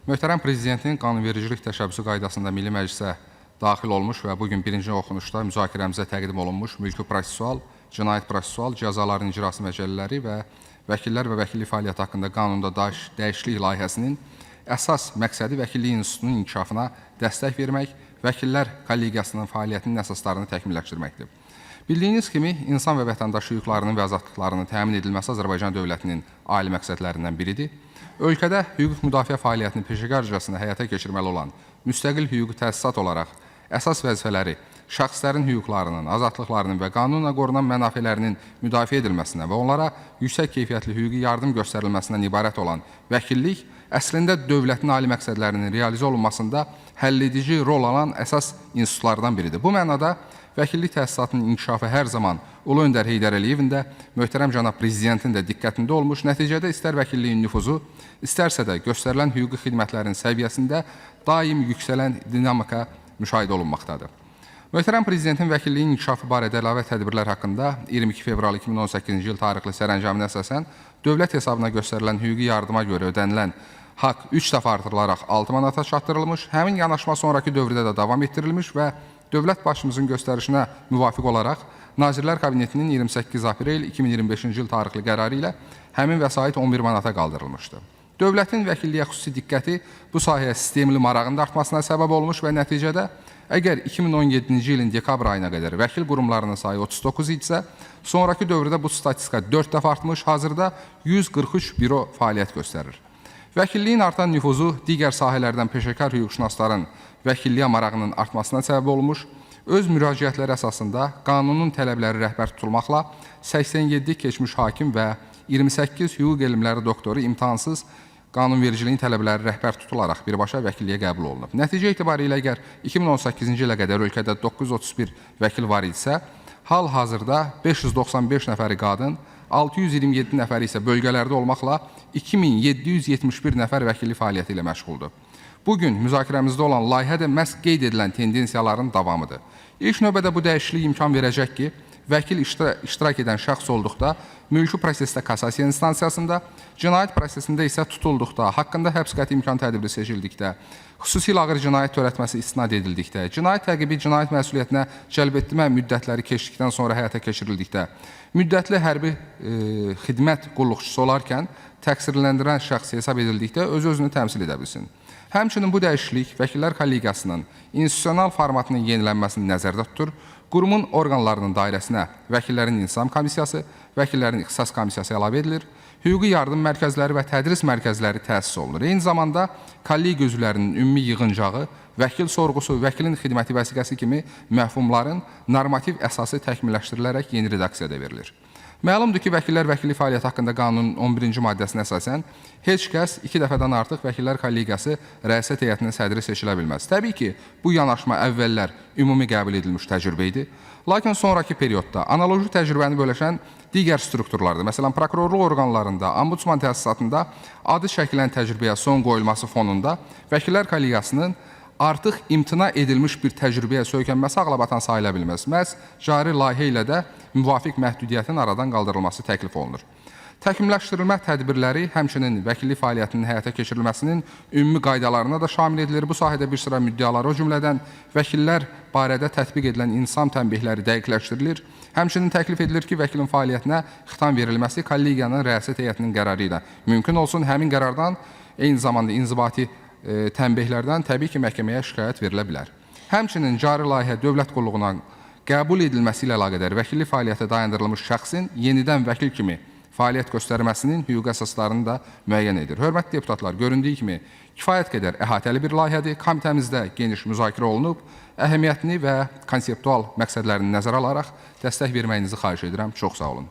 Möhtərəm Prezidentin qanunvericilik təşəbbüsü qaydasında Milli Məclisə daxil olmuş və bu gün birinci oxunuşda müzakirəmizə təqdim olunmuş mülki prosessual, cinayət prosessual, cəzaların icrası məcəllələri və vəkillər və vəkillik fəaliyyəti haqqında qanunda dəyişiklik layihəsinin əsas məqsədi vəkillik institutunun inkişafına dəstək vermək, vəkillər kollegiyasının fəaliyyətinin əsaslarını təkmilləşdirməkdir. Bildiyiniz kimi, insan və vətəndaş hüquqlarının və azadlıqlarının təmin edilməsi Azərbaycan dövlətinin ali məqsədlərindən biridir. Ölkədə hüquq müdafiə fəaliyyətini peşəkarcasına həyata keçirməli olan müstəqil hüquqi təsisat olaraq əsas vəzifələri şəxslərin hüquqlarının, azadlıqlarının və qanunla qorunan mənafelərinin müdafiə edilməsinə və onlara yüksək keyfiyyətli hüquqi yardım göstərilməsindən ibarət olan vəkillik əslində dövlətin ali məqsədlərinin realizə olunmasında həlledici rol alan əsas institutlardan biridir. Bu mənada vəkillik təsisatının inkişafı hər zaman Ulu Öndər Heydər Əliyevin də, möhtərəm cənab Prezidentin də diqqətində olmuş. Nəticədə istər vəkilliyin nüfuzu, istərsə də göstərilən hüquqi xidmətlərin səviyyəsində daim yüksələn dinamika müşahidə olunmaqdadır. Möhtərəm Prezidentin vəkilliyin inkişafı barədə əlavə tədbirlər haqqında 22 fevral 2018-ci il tarixli sərəncamına əsasən dövlət hesabına göstərilən hüquqi yardıma görə ödənilən haqq 3 dəfə artırılaraq 6 manata çatdırılmış, həmin yanaşma sonrakı dövrdə də davam etdirilmiş və dövlət başımızın göstərişinə müvafiq olaraq Nazirlər Kabinetinin 28 aprel 2025-ci il tarixli qərarı ilə həmin vəsait 11 manata qaldırılmışdı. Dövlətin vəkilliyə xüsusi diqqəti bu sahəyə sistemli marağın da artmasına səbəb olmuş və nəticədə əgər 2017-ci ilin dekabr ayına qədər vəkil qurumlarının sayı 39 idisə, sonrakı dövrdə bu statistika 4 dəfə artmış, hazırda 143 büro fəaliyyət göstərir. Vəkilliyin artan nüfuzu digər sahələrdən peşəkar hüquqşünasların vəkilliyə marağının artmasına səbəb olmuş, öz müraciətləri əsasında qanunun tələbləri rəhbər tutulmaqla 87 keçmiş hakim və 28 hüquq elmləri doktoru imtahansız qanunvericiliyin tələbləri rəhbər tutularaq birbaşa vəkilliyə qəbul olunub. Nəticə etibarilə əgər 2018-ci ilə qədər ölkədə 931 vəkil var idisə, hal-hazırda 595 nəfəri qadın, 627 nəfəri isə bölgələrdə olmaqla 2771 nəfər vəkillik fəaliyyəti ilə məşğuldur. Bu gün müzakirəmizdə olan layihə də məhz qeyd edilən tendensiyaların davamıdır. İlk növbədə bu dəyişiklik imkan verəcək ki, vəkil iştirak edən şəxs olduqda mülki prosesdə kassasiya instansiyasında, cinayət prosesində isə tutulduqda, haqqında həbs qəti imkan tədbiri seçildikdə, xüsusilə ağır cinayət törətməsi istinad edildikdə, cinayət təqibi cinayət məsuliyyətinə cəlb etmə müddətləri keçdikdən sonra həyata keçirildikdə, müddətli hərbi xidmət qulluqçusu olarkən təqsirləndirən şəxs hesab edildikdə öz-özünü təmsil edə bilsin. Həmçinin bu dəyişiklik Vəkillər Kollegiyasının institusional formatının yenilənməsini nəzərdə tutur. Qurumun orqanlarının dairəsinə Vəkillərin İntizam Komissiyası, Vəkillərin İxtisas Komissiyası əlavə edilir. Hüquqi yardım mərkəzləri və tədris mərkəzləri təsis olunur. Eyni zamanda kollegiya üzvlərinin ümumi yığıncağı, vəkil sorğusu, vəkilin xidməti vəsiqəsi kimi məfhumların normativ əsası təkmilləşdirilərək yeni redaksiyada verilir. Məlumdur ki, vəkillər vəkillik fəaliyyəti haqqında qanunun 11-ci maddəsinə əsasən heç kəs 2 dəfədən artıq Vəkillər Kollegiyası rəisət heyətinin sədri seçilə bilməz. Təbii ki, bu yanaşma əvvəllər ümumi qəbul edilmiş təcrübə idi. Lakin sonrakı periodda analoji təcrübəni bölüşən digər strukturlarda, məsələn, prokurorluq orqanlarında, ombudsman təsisatında adı çəkilən təcrübəyə son qoyulması fonunda Vəkillər Kollegiyasının artıq imtina edilmiş bir təcrübəyə söykənməsi ağlabatan sayıla bilməz. Məhz cari layihə ilə də müvafiq məhdudiyyətin aradan qaldırılması təklif olunur. Təkmilləşdirilmə tədbirləri həmçinin vəkillik fəaliyyətinin həyata keçirilməsinin ümumi qaydalarına da şamil edilir. Bu sahədə bir sıra müddəalar, o cümlədən vəkillər barədə tətbiq edilən insan tənbihləri dəqiqləşdirilir. Həmçinin təklif edilir ki, vəkilin fəaliyyətinə xitam verilməsi kollegiyanın rəisət heyətinin qərarı ilə mümkün olsun. Həmin qərardan eyni zamanda inzibati tənbihlərdən təbii ki, məhkəməyə şikayət verilə bilər. Həmçinin cari layihə dövlət qulluğuna qəbul edilməsi ilə əlaqədar vəkillik fəaliyyəti dayandırılmış şəxsin yenidən vəkil kimi fəaliyyət göstərməsinin hüquqi əsaslarını da müəyyən edir. Hörmətli deputatlar, göründüyü kimi kifayət qədər əhatəli bir layihədir. Komitəmizdə geniş müzakirə olunub, əhəmiyyətini və konseptual məqsədlərini nəzərə alaraq dəstək verməyinizi xahiş edirəm. Çox sağ olun.